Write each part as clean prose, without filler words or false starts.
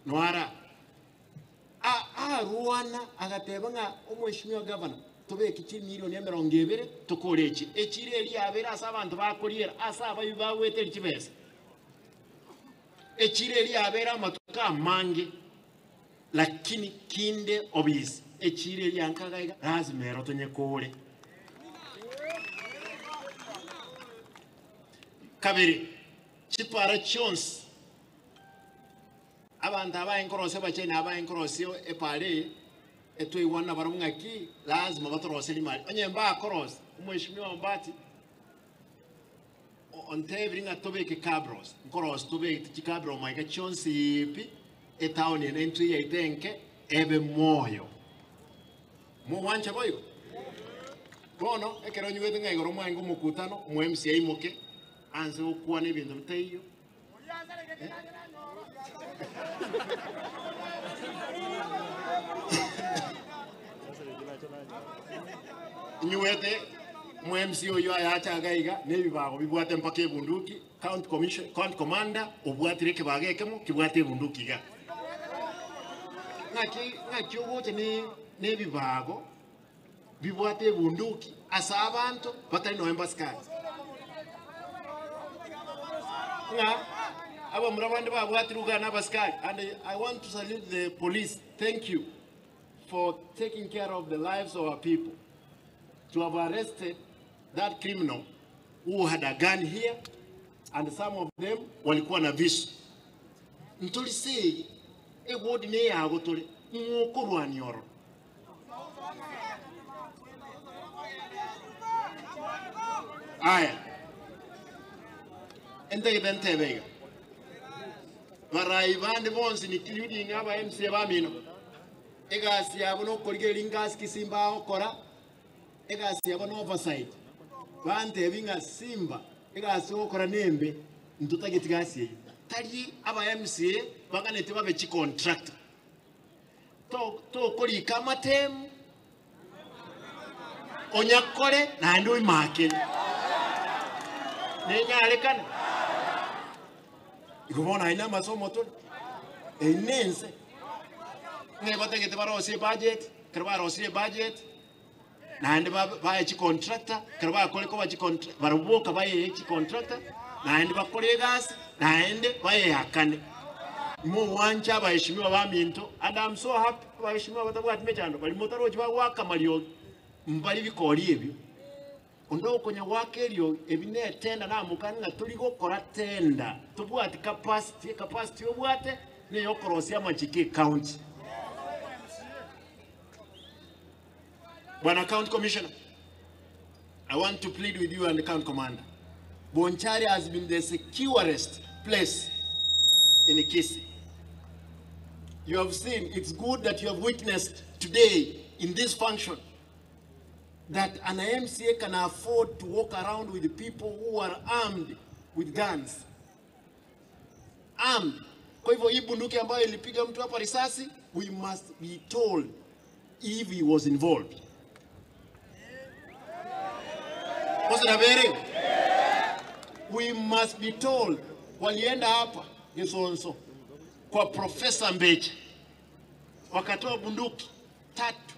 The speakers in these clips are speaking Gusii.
Noara arwana agateba ng'a omweshimiwa gavana tobeke chimilioni 20 tokore echi. Echiro eria yabeire ase abanto bakoriera ase abaibi bagweteria chibesa. Echiro eria yabeire amatuko amange lakini kinde obisi echiro eria nkaga iga lazima ero tonyekore. Kabere, chipara chionsi Abanto abaye nkorosia abacheni abaye nkorosia epaara eye, etwaigwana nabarabwo ng'aki lazima batoroserie mari. Onye mbakorosia, omweshimiwa Ombati ontebiri ng'a tobeke cabros, nkorosia tobeke chicabro omaiga chionsi pi, etown eye naintwe yaito enke ebe moyo. Mogwancha boigo? Bono ekero onywete ng'a igoro mwaenge omokutano, omo MC aimoke anse gokwana ebinto bitaiyo. Inywete omo-MC oyio ayache iga iga na ebibago bibwate mpaka ebunduki, county commission, county commander obwatire ekebago ekemo kebwate ebunduki iga. Ng'aki ng'aki ogocha ne na ebibago bibwate ebunduki ase abanto batari nonya mbasikari. Ng'a abamura bande babwatirwe iga na abasikari and I want to salute the police, thank you for taking care of the lives of our people. To have arrested that criminal who had a gun here and some of them walikuwa na visu. Ntori segi, eward neyago tore, ng'o okorwania ororo? Aya, entagete ntebe iga, barai bande bonsi including aba MCA bamino, egasi yabo nokorigereria ngasi ki Simba agokora, egasi yabo no oversight. Bantebi ng'a Simba egasi ogokora nembe, ntotageti gasi eyio. Tari aba MCA baganeti babe chicontractor. Tokorika amatemu, onyakore naende oimakere. Nenyarekane? Igo bono aye namasomo tore, eyio nense. Ng'a batagete barosie ebudget, ekero barosirie ebudget, naende bae chicontractor, ekero bakore koba chicontra barabwo boka baye chicontractor, naende bakore egasi, naende bayeakane. Mogwancha abaheshimiwa baminto, and I'm so happy abaheshimiwa batabwati mechando baria motarochi bagoaka amariogi, mbari bikori ebio. Onde okonya goaka eriogi, ebi netenda namokani ng'a tori gokora tenda, tobwati capacity, ecapacity obwate neyokorosia amachiko ecounty. Bwana County Commissioner, I want to plead with you and the County Commander. Bonchari has been the securest place in Kisii. You have seen, it's good that you have witnessed today in this function that an MCA can afford to walk around with people who are armed with guns. Armed. Kwa hivyo hii bunduki ambayo ilipiga mtu hapa risasi, we must be told if he was involved. Bere, we must be told walienda hapa Gesonso kwa Profesa Mbeche wakatoa bunduki tatu,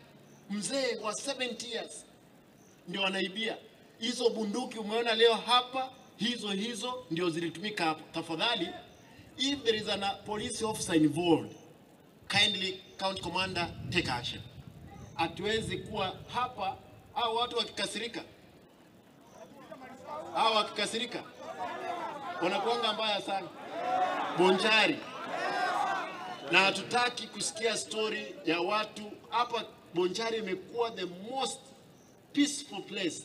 mzee wa 70 years ndio wanaibia hizo bunduki. Umeona leo hapa, hizo hizo ndio zilitumika hapo. Tafadhali, if there is a police officer involved, kindly county commander take action. Hatuwezi kuwa hapa hao watu wakikasirika, hao wakikasirika wanakuanga mbaya sana Bonchari, na hatutaki kusikia story ya watu hapa. Bonchari imekuwa the most peaceful place.